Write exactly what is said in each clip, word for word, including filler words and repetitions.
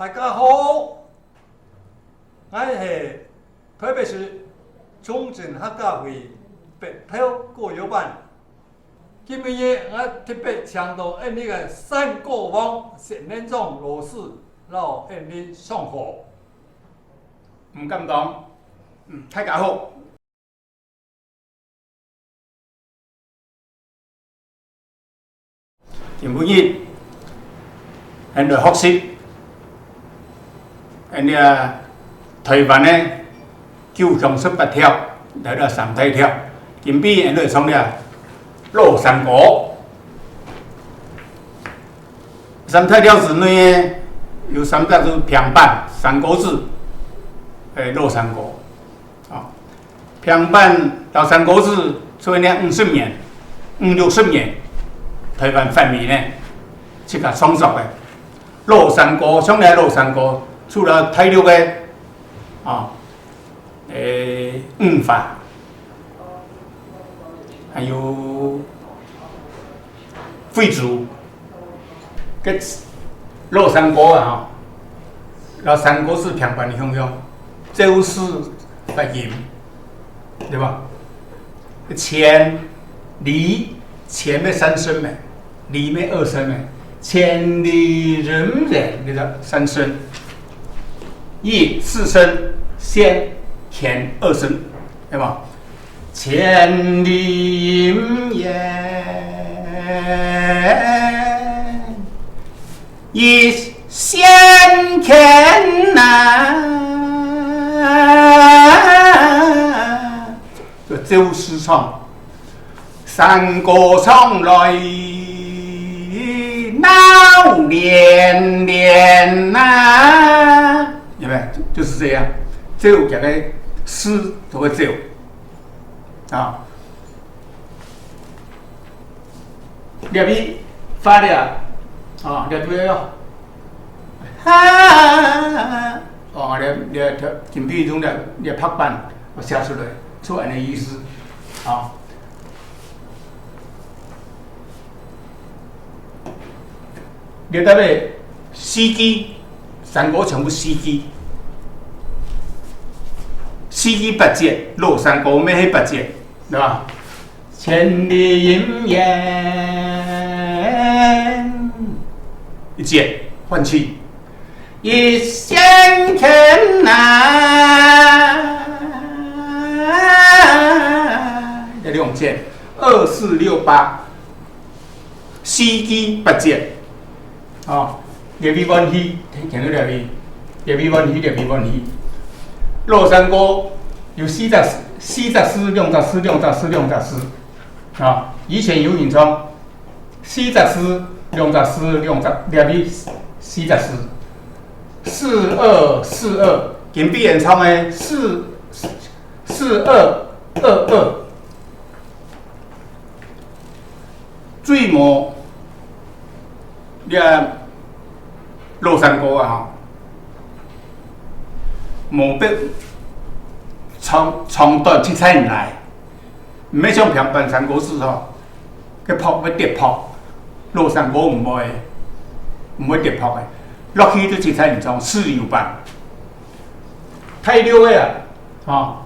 大家好，𠊎係台北市中正客家會北投歌謠班。今晡日𠊎特別請到𫣆俚个山歌王薛連章老師摎𫣆俚上課。毋敢當，嗯，大家好。 今晡日，𫣆來學習，𫣆這台灣个九腔十八調，來到三大調。今晡日𫣆來唱這老山歌。三大調之內呢，有三隻就平板、山歌子，欸，老山歌。 啊，平板摎山歌子，做呢五十年、五六十年，台灣範圍呢，自家創作个。老山歌，像這老山歌，除了大陸个，啊，欸，五花，還有惠州， 該老山歌啊，吼，摎山歌子平板个共樣，照字發音，對吧？千里，千乜三聲咩，里乜二聲咩，千里人人，該个三聲，一四声，線牽二声，對吧？ 千里音言一线牵呐。就照字唱，山歌唱来闹连连呐。有没有？就，就是这样，照佢个字都会照。 啊，這位發了，啊，這位哦，哈，哦，這，這，這，今晡日用這，這白板，𠊎寫出來，就恁呢意思，啊。 這搭个四句，山歌全部四句，四句八節，老山歌乜係八節，對吧？千里音言一節，換氣。 一线牵呐。這兩節，二四六八，四句八節。哦，這位換氣，聽，聽到這位，這位換氣，這位換氣。老山歌有四隻，四隻字，兩隻字，兩隻字，兩隻字。啊，以前有人唱 四隻字，兩隻字，兩隻，這位四隻字。四二四二，今晡日演唱个四，四二二二。最無，這老山歌啊，吼，無必唱，唱段七彩來，毋係像平板山歌子吼， 該拍會跌拍，老山歌毋會，毋會跌拍个，落去就直接演唱自由版。大陸个啊，吼，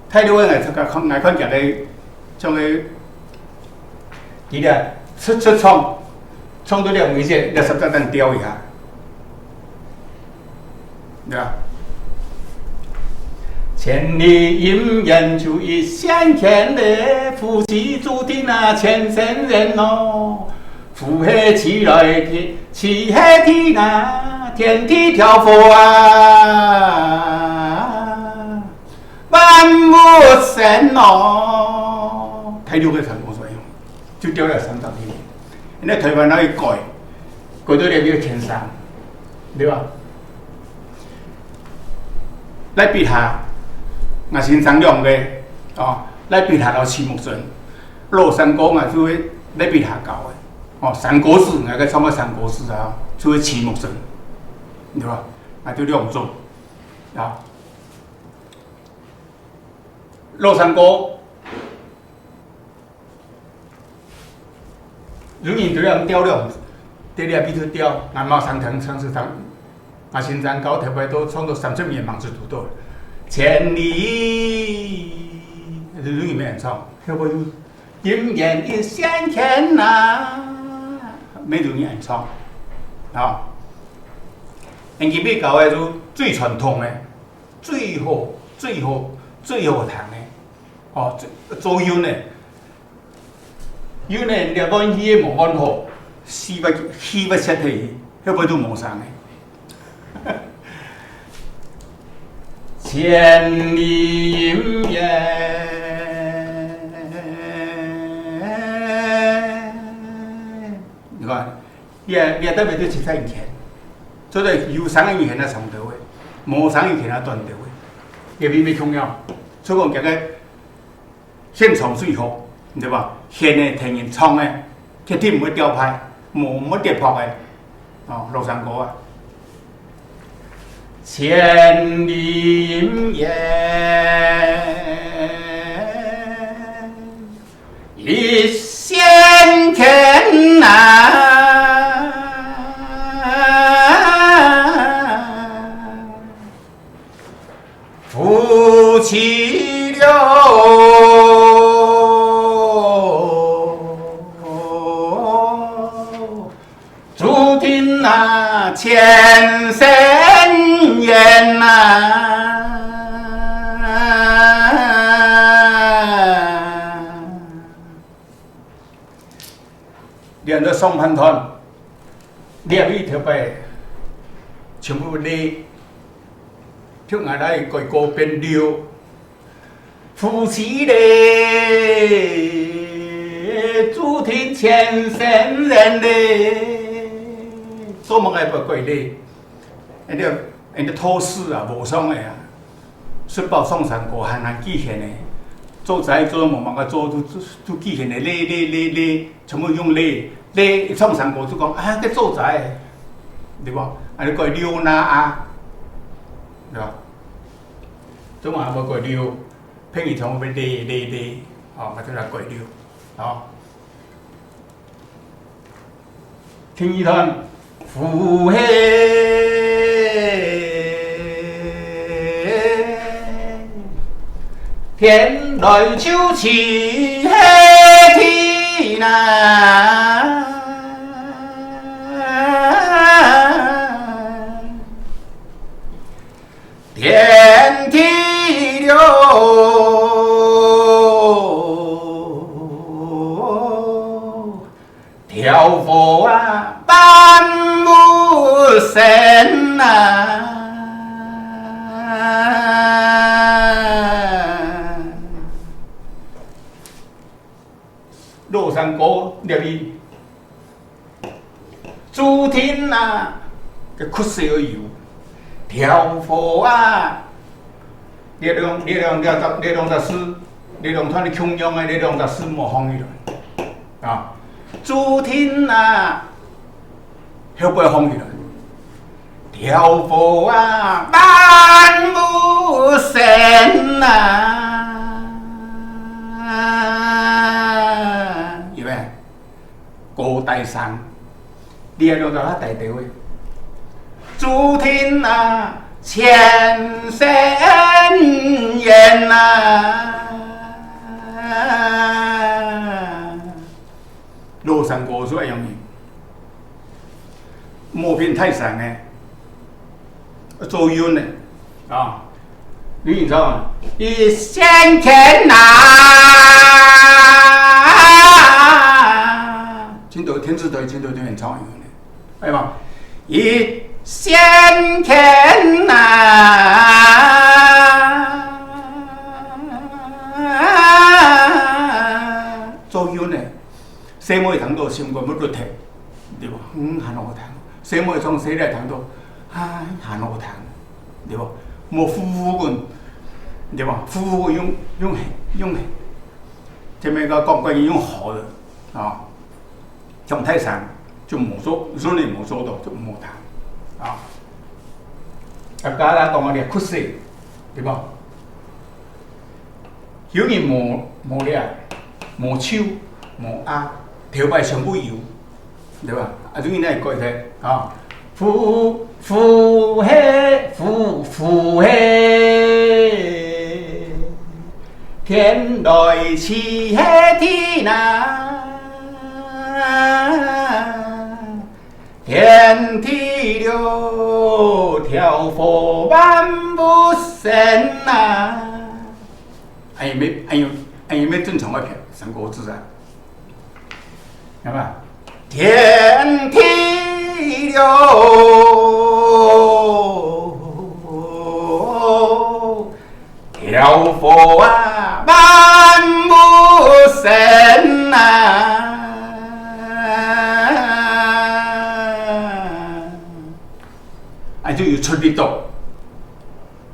大陸个𠊎看，𠊎看佢个，像个，佢个直直唱，唱到了尾節，這十隻等調一下。 對吧？千里姻緣就一線牽嘞，夫妻注定啊，前生緣咯。夫係地來，地，地係天啊，天地調和啊，萬物生咯。大陸个山歌所以用，就調了三十年。 現在台灣哪會改，改到連這个天生，對吧？來比下，𠊎先生兩个，哦，來比下摎徐木珍，老山歌嘛就會來比下教个，哦，山歌子，𠊎个唱个山歌子啊，就會徐木珍，對吧？那就兩種，啊。老山歌 有人就恁調了，在這邊就調，𠊎嘛常常常時常啊，新山歌頭擺都唱到三十年，吂就堵到。千里，就有人唱，後背有，姻緣一線牽啊，乜有人唱，啊。恁今晡日教个就最傳統个，最好、最好、最好聽个，哦，最，做韻个。 有呢，這換氣个無換好，氣會，氣會泄忒去，後背都無聲个。千里姻緣，你看，這，這代表就七彩音圈，做得有聲个音圈啊長條个，無聲音圈啊短條个，這邊乜共樣，所以講這个 現場最好，對吧？現个聽人唱个，絕對毋會掉拍，無，毋會跌拍个。哦，老山歌啊。千里姻緣，一線牽啊。 夫妻了，注定啊，前生緣啊。 連到上半段，這位頭擺全部例，就𠊎來改過變六，夫妻例，注定前生緣例，做麼个愛改例？恁樣，恁樣套詞啊，無常个啊。 食飽上山歌還還記現呢，做齋做無麼个做，都，都，都記現呢，例，例，例，例，全部用例，例，一上山歌就講，啊，該做齋，對無？啊，你改六那啊，對吧？做麼个無改六？譬如像例，例，例，哦，𠊎就來改六，哦。 第二段，夫妻天來就齊係天啊。 天地了，調和啊，萬物生啊。 老山歌這位，注定啊，个曲式愛有，調和啊，這兩，這兩，這兩，這兩隻字，這兩段个共樣个，這兩隻字無放起來。啊，注定啊，後背放起來。 調和啊，萬物生啊。有無？高大上，這兩隻較低調个。注定啊，前生緣啊。 老山歌就恁樣，無變大聲个，做韻个，啊，你知道嗎？一線牽啊，真多電視台，真多電視台唱个，係嘛？一線牽啊，做韻个。 細妹聽到心肝要落忒，對無？嗯，還好聽。細妹從細倈聽到，唉，還好聽，對無？無夫婦个，對無？夫婦个用，用，用，前面个講過用好个，啊，像大聲就無做，真个無做到，就無聽，啊。啊，剛剛講个曲式，對無？ 有人無，無了，無手，無啊，頭擺全部有，對吧？啊，有人來改忒，啊，父，父係，父，父係，天來地係地哪，天地六，調和萬物生哪。哎，無，哎，哎，無正常个片，成果自然。 好吧？天地六，調和啊，萬物生啊。哎，就有出力到。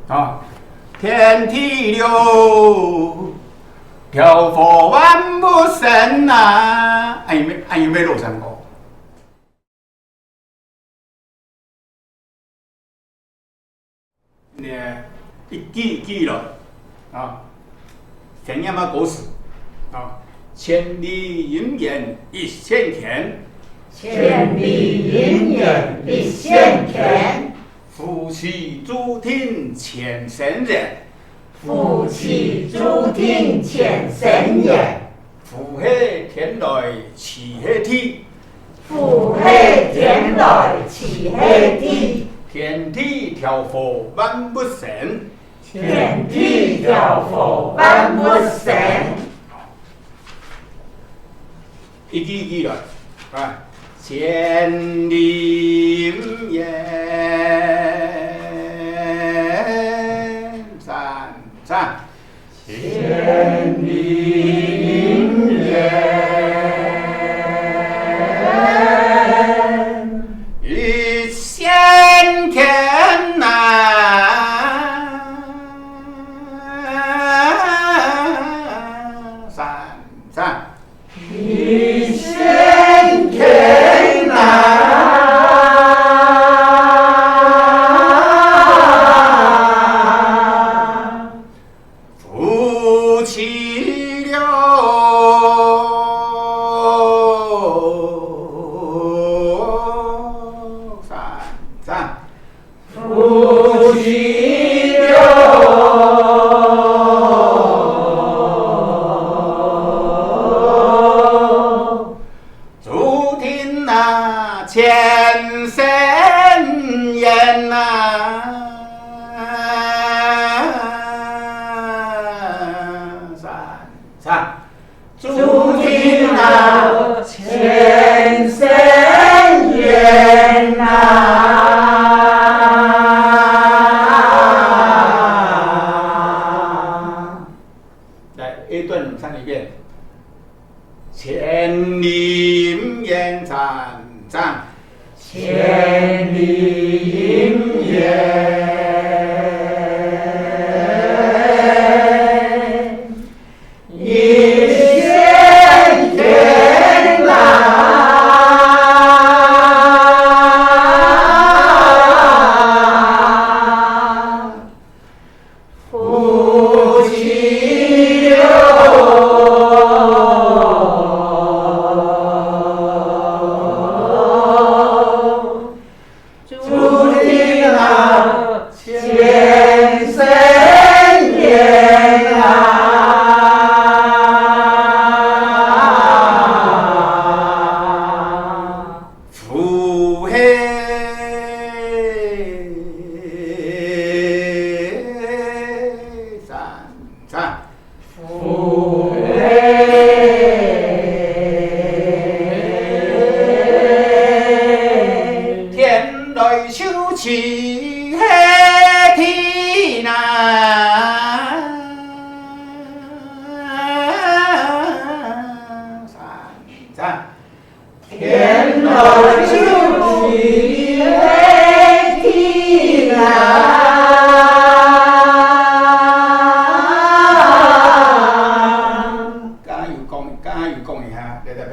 啊，天地六， 調和萬物生啊，哎，無，哎，無老生過。呢，一句一句來，啊，先念下歌詞，啊，千里姻緣一線牽，千里姻緣一線牽，夫妻注定前生緣。 夫妻注定前生緣，父係天來，地係地，父係天來，地係地，天地調和萬物生，天地調和萬物生。 一句一句來，啊，千里姻緣，三，三。千里姻緣，一線牽啊，三，三。 一線牽啊，夫妻六，三，三。 夫妻六，注定啊，前生緣啊，三，三。 注定啊，前生缘啊。來，A段唱一遍。千里姻緣，唱，唱。 千里姻緣，一線牽啊。夫妻六，注定啊，前生緣啊。 夫係，三，三。夫係，天來就地係地哪，三，三。 天來就地係地啊。加油講，加油講一下，來，來，來。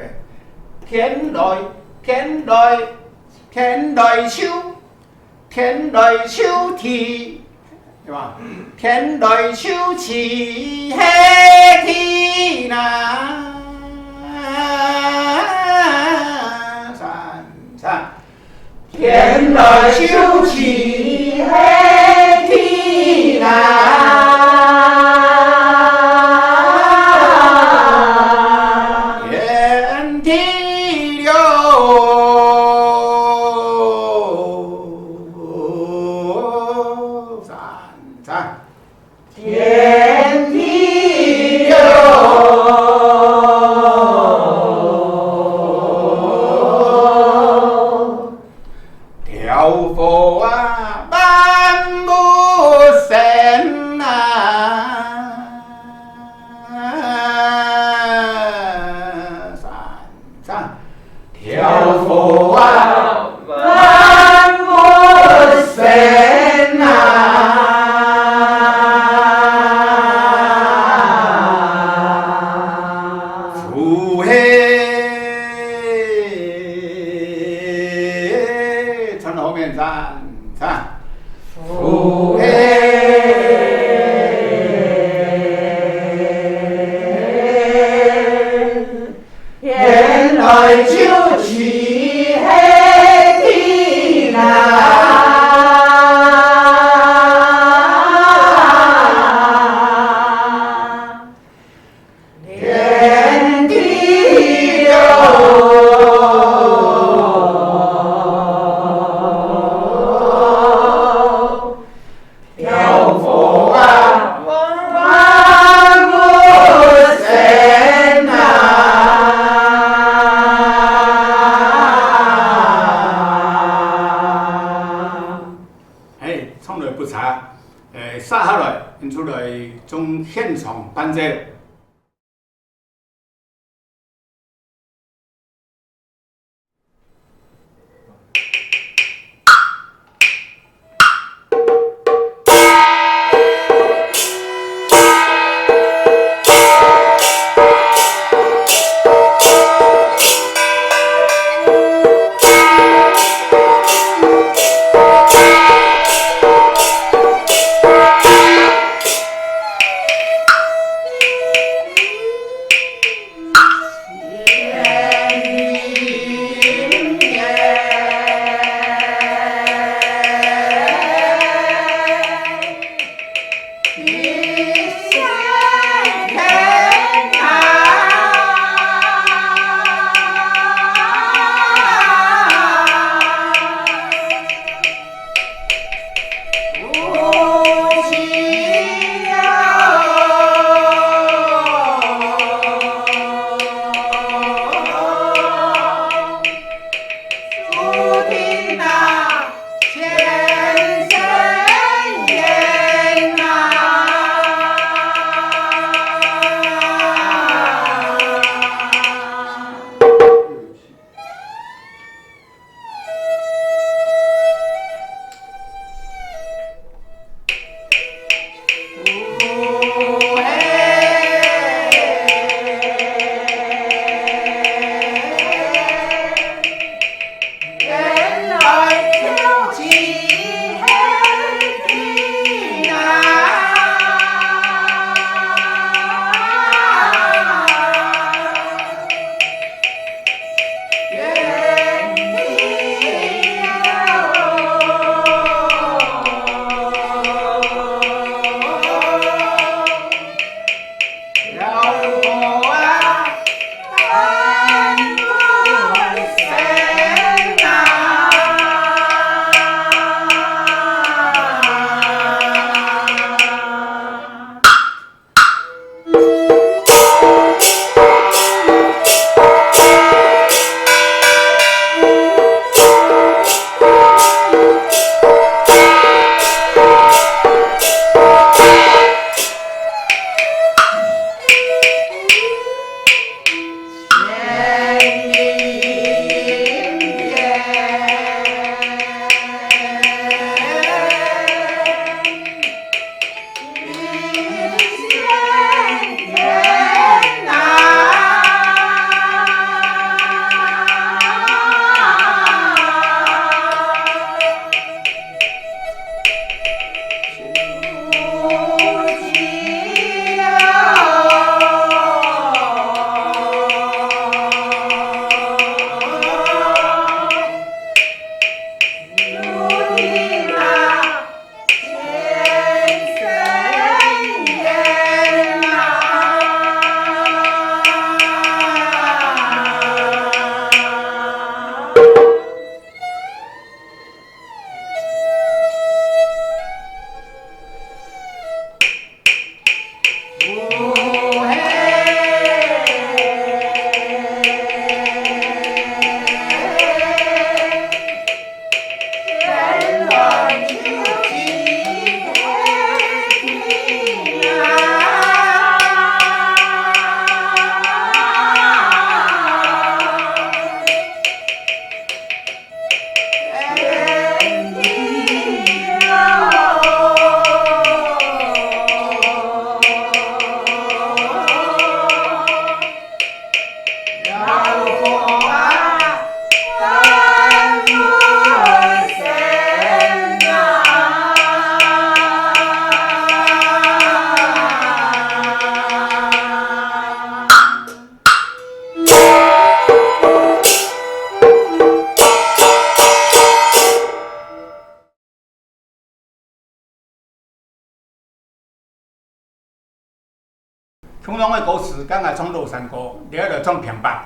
天來，天來，天來就 天來就地，對吧？天來就地係地哪，三，三。原來就係天啊！天地了，讚，讚。 天地了，調和啊，萬物生啊！讚，讚。 調和啊，萬物生啊！福氣，唱到後面，讚，讚。福氣。 原來就係天啊！天地了，調和啊，萬物生啊！嘿，唱來不差，誒，接下來，𠊎兜來用現場伴奏。共樣个歌詞，剛剛唱老山歌，這下來唱平白。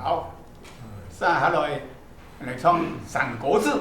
好，接下來來唱山歌子。